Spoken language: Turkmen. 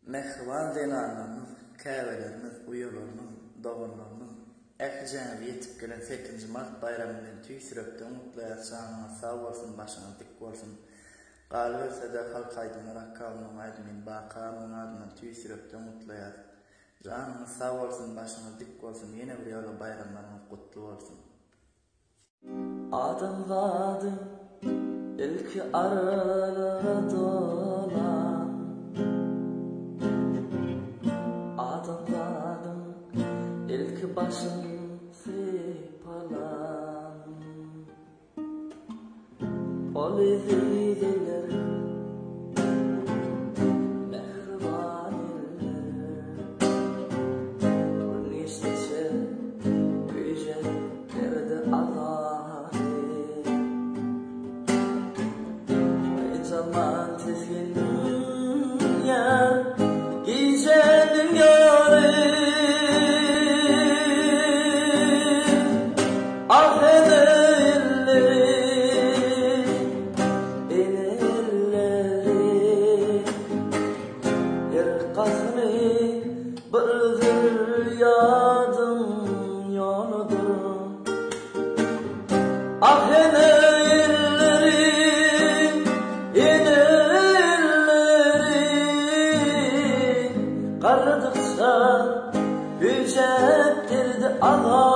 Mähriban zenanlarymyz, käbelerimiz, uýalarymyz, doganlarymyz, ählijäňizi ýetip gelen sekizinji mart baýramy bilen tüýs ýürekden gutlaýas, janyňyz sag bolsun, başyňyz dik bolsun. Galyberse-de halk aýdymlar akkawynyň aýdymyny Baky aganyň adyndan tüýs ýürekden gutlaýas. Janyňyz sag bolsun, başyňyz dik bolsun, ýene bir ýola baýramlaryňyz gutly bolsun. Adamzadyň ilki aralyga dolan Adamzadyň ilki başyn sypalan Ol eziz eller, mähriban eller Gün geçdiçe güýjenip berdi azaby. Ynjalman tisginýär gijäniň ýary. Ah, ene elleri, ene elleri. Her gasymy bir zürýadyň ýoludyr. Ah, ene elleri, ene elleri, Garradykça güýjäp geldi azap.